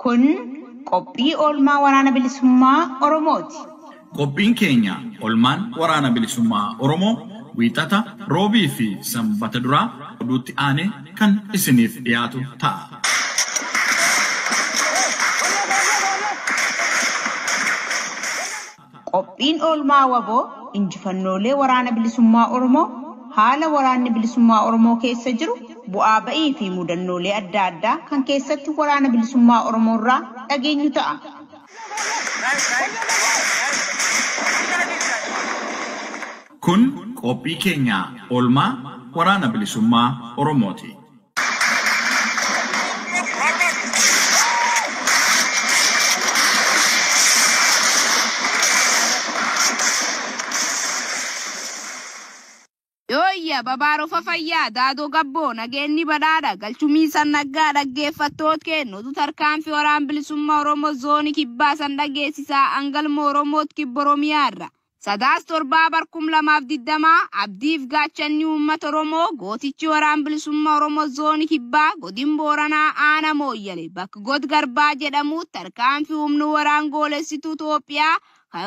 Kun qophii oolmaa Waraana Bilisummaa Oromooti. Qophiin keenya oolmaan Waraana Bilisummaa Oromoo Wiixata, Roobii fi Sanbata duraa oduutti aanee kan isiniif dhiyaatu ta'a. Qophiin oolmaa WBO injifannoolee Waraana Bilisummaa Oromoo, haala Waraanni Bilisummaa Oromoo keessa jiru, bu'aa ba'ii fi mudannoolee adda addaa kan keessatti Waraana Bilisummaa Oromoo irraa dhageenyu ta'a. Kun qophii keenya oolmaa Waraana Bilisummaa Oromooti. Yooyya babaaroofa fayyaa daadoo gabboo nageenyi badhaadha galchumii san naggaa dhaggeeffattoot kennu utu tarkaanfii Waraana Bilisummaa Oromoo zoonii kibbaa san dhageessisaa hangalma Oromoot kibba Oromiyaarra. Sadaas 7 2020 abdiif gaachanni uummata Oromoo gootichi Waraana Bilisummaa Oromoo zoonii kibbaa godin Booranaa aana Mooyyale bakka God Garbaa jedhamu tarkaanfii humni waraan goolessituu Itoophiyaa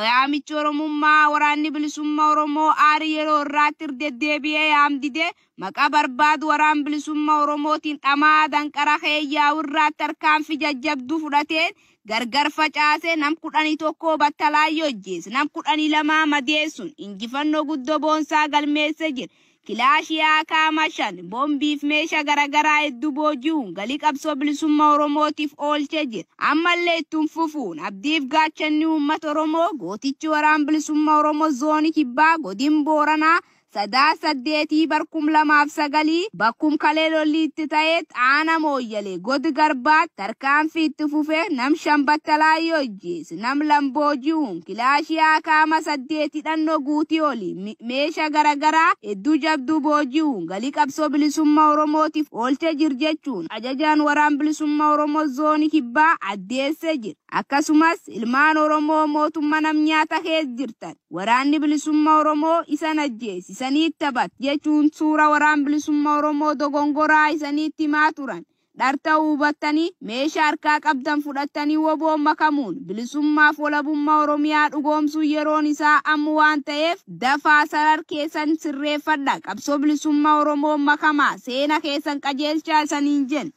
Yaamichi Oromummaa Waraanni Bilisummaa Oromoo aarii yeroo irraatti deddeebi'ee yaamdide maqaa barbaadu Waraana Bilisummaa Oromootiin dhamaa danqara heeyyaa irraatti tarkaanfii jajjabduu fudhateen gargar facaase nam 11 battalaayyoo ajjeese nam 12 madeessuun injifannoo guddoo boonsaa galmeesse jira. Kilaashii akaama 5 boombiif meeshaa garaagaraa hedduu booji'uun galii qabsoo bilisummaa Oromootiif oolchee jira. Ammallee ittiin fufuun abdiif gaachanni uummata Oromoo gootichi Waraana Bilisummaa Oromoo zoonii kibbaa godin Booranaa Sadaas 8 2009 bakkum kalee lolli itti ta'eet aana Mooyyalee God Garbaa tarkaanfii itti fufee nam 5 battalaayyoo ajjeese nam 2 booji'uun kilaashii akaama 8 hidhannoo guutii oli meeshaa garaagaraa hedduu jabduu booji'uun galii qabsoo bilisummaa Oromootiif oolchee jir jechuun ajajaan Waraana Bilisummaa Oromoo zoonii kibbaa addeessee jira. Akkasumas ilmaan Oromoo mootummaa nam nyaata keessa jirtan Waraanni Bilisummaa Oromoo isan ajjeese isaniitti taphat jechuun suura Waraana Bilisummaa Oromoo dogongoraa isaniitti himaa turan. Dharta hubattanii meeshaa harkaa qabdan fudhattanii woboon makamuun bilisummaaf walabummaa Oromiyaa dhugoomsuu yeroon isaa amma waan ta'eef dafaa sarar keessan sirreeffadha. Qabsoo bilisummaa Oromoo makamaa seena keessan qajeelchaa isaniin jenna.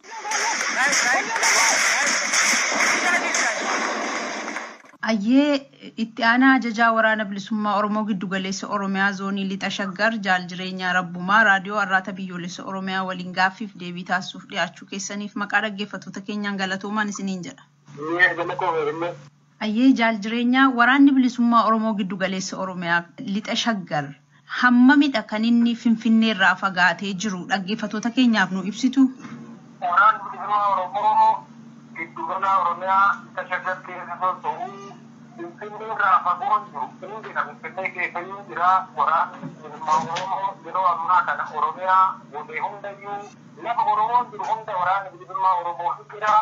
Ayyee itti aanaa ajajaa Waraana Bilisummaa Oromoo Giddugaleessa Oromiyaa Zoonii Lixa Shaggar Jaal Jireenyaa Rabbumaa Raadiyoo Arraata Biyyoolessa Oromiyaa waliin gaaffiif deebii taasisuuf dhiyaachuu keessaniif maqaa dhaggeeffattoota keenyaan galatoomaan isiniin jedha. Ayyee Jaal Jireenyaa, Waraanni Bilisummaa Oromoo Giddugaleessa Oromiyaa Lixa Shaggar hammamidha kan inni Finfinneerraa fagaatee jiru dhaggeeffattoota keenyaaf nu ibsitu? Waraanni Bilisummaa Oromoo Giddugala Oromiyaa Lixa Shaggar keessa socho'u Finfinneerraa fagoon jiru inni jira. Finfinnee keessa iyyuu jira. Waraanni Bilisummaa Oromoo yeroo ammaa kana Oromiyaa godee hundayyuu lafa Oromoon jiru hunda Waraanni Bilisummaa Oromoo jira.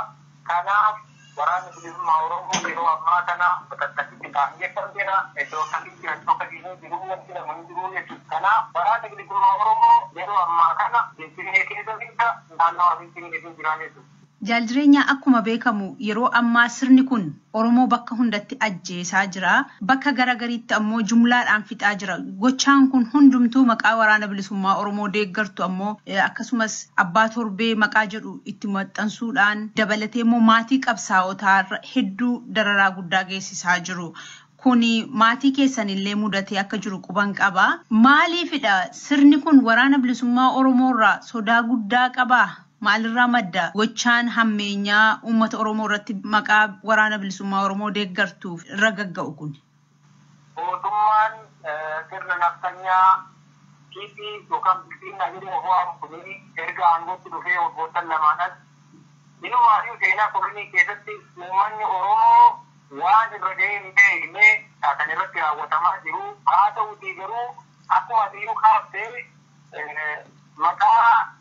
Kanaaf Waraanni Bilisummaa Oromoo yeroo ammaa kana bakka baay'ee jira. Iddoo kamitti iddoo kamitti jiru wanti nama hin jiru jechuudha. Kanaaf Waraanni Bilisummaa Oromoo yeroo ammaa kana Finfinnee keessa jira. Naannawa Finfinnee keessa jira jechuudha. Jaal Jireenyaa, akkuma beekamu yeroo ammaa sirni kun Oromoo bakka hundatti ajjeesaa jira. Bakka garagariitti ammoo jumlaadhaan fixaa jira. Gochaan kun hundumtuu maqaa Waraana Bilisummaa Oromoo deeggartu ammoo akkasumas abbaa torbee maqaa jedhu itti maxxansuudhaan dabalatee immoo maatii qabsaa'otaa hedduu dararaa guddaa geessisaa jiru. Kuni maatii keessan illee mudatee akka jiru quban qaba. Maaliifidha sirni kun Waraana Bilisummaa Oromoorraa sodaa guddaa qabaa? Maalirraa madda gochaan hammeenyaa uummata Oromoo irratti maqaa Waraana Bilisummaa Oromoo deeggartuuf irra gagga'u kun? Mootummaan sirna naftanyaa PP yookaan Bilxiginnaa jedhamu ho'amu kun erga aangootti dhufee waggoottan lamaan as inumaayyuu seenaa kolonii keessatti uummanni Oromoo waan irra ga'ee hin beekne kan irratti raawwatamaa jiru. Haa ta'utii garuu akkuma atiyyuu kaaftee maqaa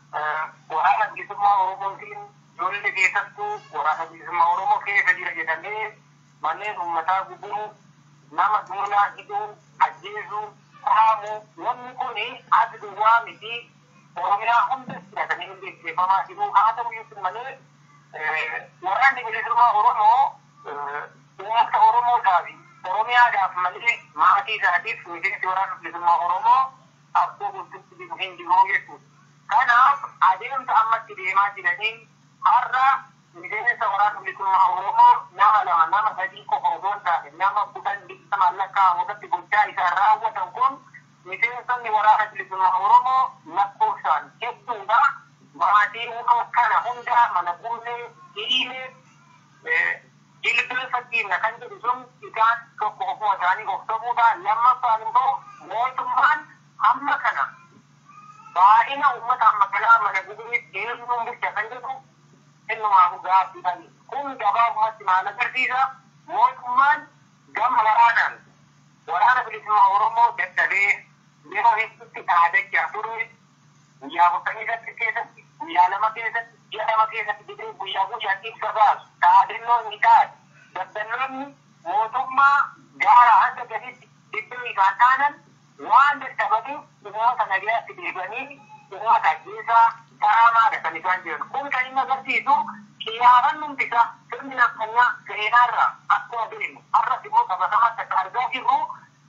Waraana Bilisummaa Oromootiin ijoollee keessattuu Waraana Bilisummaa Oromoo keessa jira jedhamee manneen uummataa gubuu, nama duunaa hidhuu, ajjeesuu, saamuu, wanni kun as duwwaa miti, Oromiyaa hunda jira kan inni geggeeffamaa jiru. Haa ta'u iyyuu malee Waraanni bilisummaa Oromoo uummata Oromootaaf Oromiyaadhaaf malee maatii isaatiif miseensi waraana bilisummaa Oromoo akkoo guututti bitu hin jiru jechuudha. Kanaaf adeemsa ammatti deemaa jiraniin har'a miseensa waraana bilisummaa Oromoo nama 2 nama 3 qofa osoo hin taane nama 10 20 lakkaa'amu irratti gochaa isaan raawwatan kun miseensonni waraana bilisummaa Oromoo lakkoofsaan hedduudha. Maatii kana hundaa mana qullee hiriiree jilbeeffachiifna kan jedhu sun isaan tokko ofuma isaanii of sobuudha. Lammaffaan immoo mootummaan hamma kana baay'ina uummata amma kanaa mana gubuutti eenyuun bulcha kan jedhu innumaaf gaaffii qabi. Kun gabaabumatti maal agarsiisa? Mootummaan gama waraanaan waraana bilisummaa Oromoo dadhabee yeroo hedduutti dhaadachaa ture. Guyyaa 48 keessatti, guyyaa 2 keessatti, ji'a 2 keessatti jedhee guyyaa guyyaan ibsa baasu. Dhaadannoon ni taate. Dadhabnoonni mootummaa gaara hanga gaditti iddoo isaan dhaanan waan dadhabaniif uummata nagayaatti deebi'anii uummata ajjeesaa saamaadha kan isaan jiran. Kun kan inni agarsiisu xiyyaafannumti isaa sirni naftanyaa seenaarraa akkuma beeknu har'as immoo qabatamaatti akka argaa jirru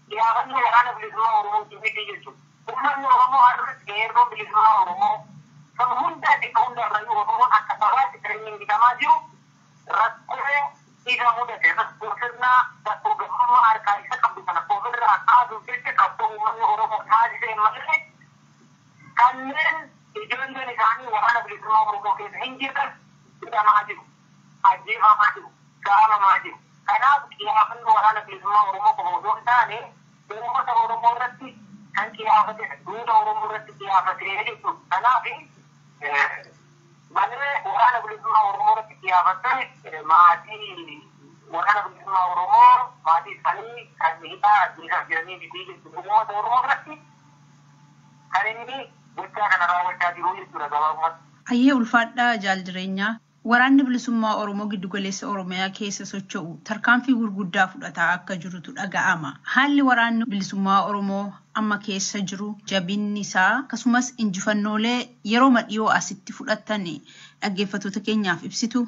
xiyyaafannoo waraana bilisummaa Oromootiin miti jechuudha. Uummanni Oromoo har'as qeerroon bilisummaa Oromoo kan hundaa xiqqaa hundarrayyuu Oromoon akka sabaatti jireenya bitamaa jiru rakkoo isa mudate rakkoo sirnaa rakkoo gammummaa harkaa isa qabdu kana ofirraa kaasuuf jecha qabsoo uummanni Oromoo taasisee malee kanneen ijoolleen isaanii waraana bilisummaa Oromoo keessa hin jirre hidhamaa jiru, ajjeefamaa jiru, saamamaa jiru. Kanaaf xiyyaafannoo waraana bilisummaa Oromoo qofa osoo hin taane uummata Oromoo irratti kan xiyyaafate duuba Oromoo irratti xiyyaafate jechuudha. Kanaaf malee waraana bilisummaa Oromoo irratti xiyyaafate maatii waraana bilisummaa Oromoo maatii isaanii kan hidhaa ajjeesaa jiranii miti jechuudha. Uummata Oromoo irratti kan inni gochaa kana raawwachaa jiru jechuudha gabaabumatti. Ayyee ulfaadhaa jaal jireenyaa. Waraanni bilisummaa Oromoo giddugaleessa Oromiyaa keessa socho'u tarkaanfii gurguddaa fudhataa akka jirutu dhaga'ama. Haalli waraanni bilisummaa Oromoo amma keessa jiru jabinni isaa akkasumas injifannoolee yeroo dhiyoo asitti fudhatan dhaggeeffattoota keenyaaf ibsitu.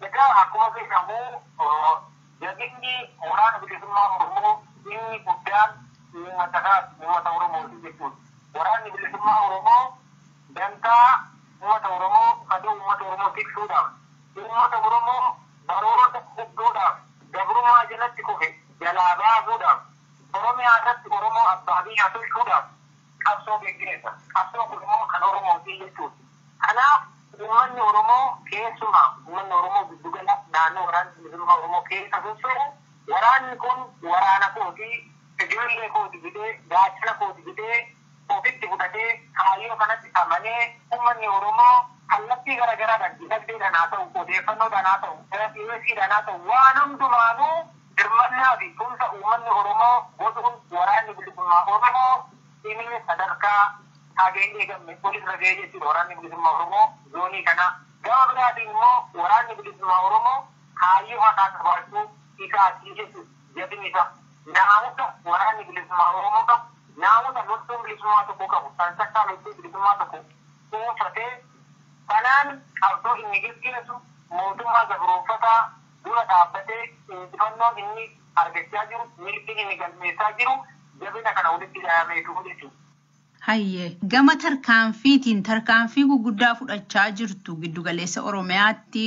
Egaa akkuma beekamu jabinni waraana bilisummaa Oromoo inni guddaan uummata Oromooti jechuudha. Waraanni bilisummaa Oromoo dantaa uummata Oromoo kaduu uummata Oromoo tiksuudhaaf uummata Oromoo baroota guddoodhaaf gabrummaa jalatti kufe jalaa baasuudhaaf Oromiyaa irratti Oromoo abbaa biyyaa tolchuudhaaf qabsoo geggeessa. Qabsoo kun immoo kan Oromootii jechuudha. Kanaaf uummanni Oromoo keessumaa uummanni Oromoo giddugala naannoo waraanni bilisummaa Oromoo keessa socho'u waraanni kun waraana kootii ijoollee kooti jedhee gaachana kooti jedhee ofitti fudhatee kaayyoo kanatti amanee uummanni Oromoo kallattii garaagaraadhaan dinagdeedhaan haa ta'u odeeffannoodhaan haa ta'u dhiyeessiidhaan haa ta'u waan hundumaanuu hirmannaa fi tumsa uummanni Oromoo godhuun waraanni bilisummaa Oromoo inni sadarkaa hageen eegamne olirra ga'ee jechuudha waraanni bilisummaa Oromoo zoonii kana. Gama biraatiin immoo waraanni bilisummaa Oromoo kaayyoo haqaa qabaachuu isaatii jechuudha jabinni isaa. Naamusa waraanni bilisummaa Oromoo qabu naamusa loltuun bilisummaa tokko qabu kan sakkaa loltuu bilisummaa tokko dhuunfatee kanaan qabsoo inni geggeessu mootummaa gabroonfataa dura dhaabbatee injifannoon inni argachaa jiru milkiin inni galmeessaa jiru jabina kana walitti dhaabameetu jechuudha. Hayyee gama tarkaanfiitiin tarkaanfii gurguddaa fudhachaa jirtu giddugaleessa Oromiyaatti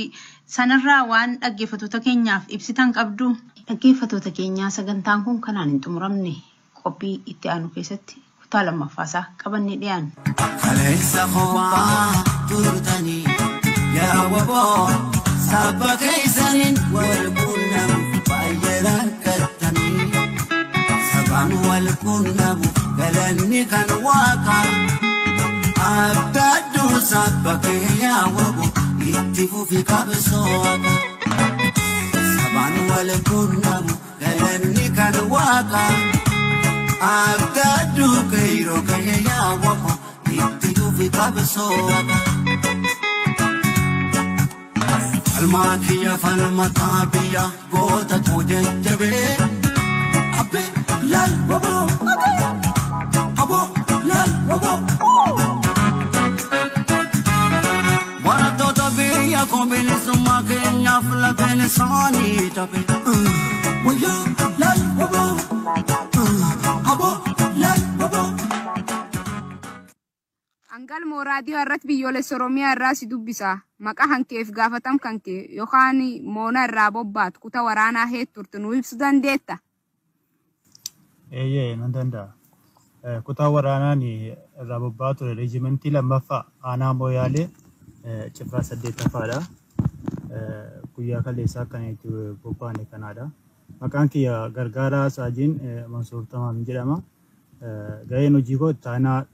sanarraa waan dhaggeeffattoota keenyaaf ibsitan qabdu. Dhaggeeffattoota keenyaa sagantaan kun kanaan hin xumuramne qophii itti aanu keessatti kutaa lammaffaasaa qabannee dhiyaanna. Kaleessa kophaa turtanii yaa waboo saba keessaniin wal quunnamu baay'ee rakkattanii sabaan wal quunnamu galanni kan waaqa adda adduu saba kee yaa waboo itti fufi qabsooqa sabaan wal quunnamu galanni kan waaqa. Adda adduu keeroo kee yaa waboo itti fufi qabsooqa. Falmaa kiyya falmataa biyya goota koo jajjabee abbee laal waboo aboo laal waboo. Barattoota biyya koo. Bilisummaa keenyaaf lafeen isaanii tabe. Wayyaa laal waboo aboo laal waboo. Hangalmoo raadiyoo irratti biyyoolessa Oromiyaa irraa si dubbisa. Maqaa hankeef gaafatam kan kee yookaan moona irraa bobbaatu kutaa waraanaa heetturtu nu ibsuu dandeetta? Eeyyee, nan danda'a. Kutaa waraanaan irraa bobba'aa ture reejimentii lammaffaa aanaa Mooyaalee cifraa 8ffaadha. Guyyaa kaleessaa kan itti bobba'ane kanaadha. Maqaan kiyya Gargaaraa Saajiin Mansuur Tamaam jedhama. Gaheen hojii koo itti aanaa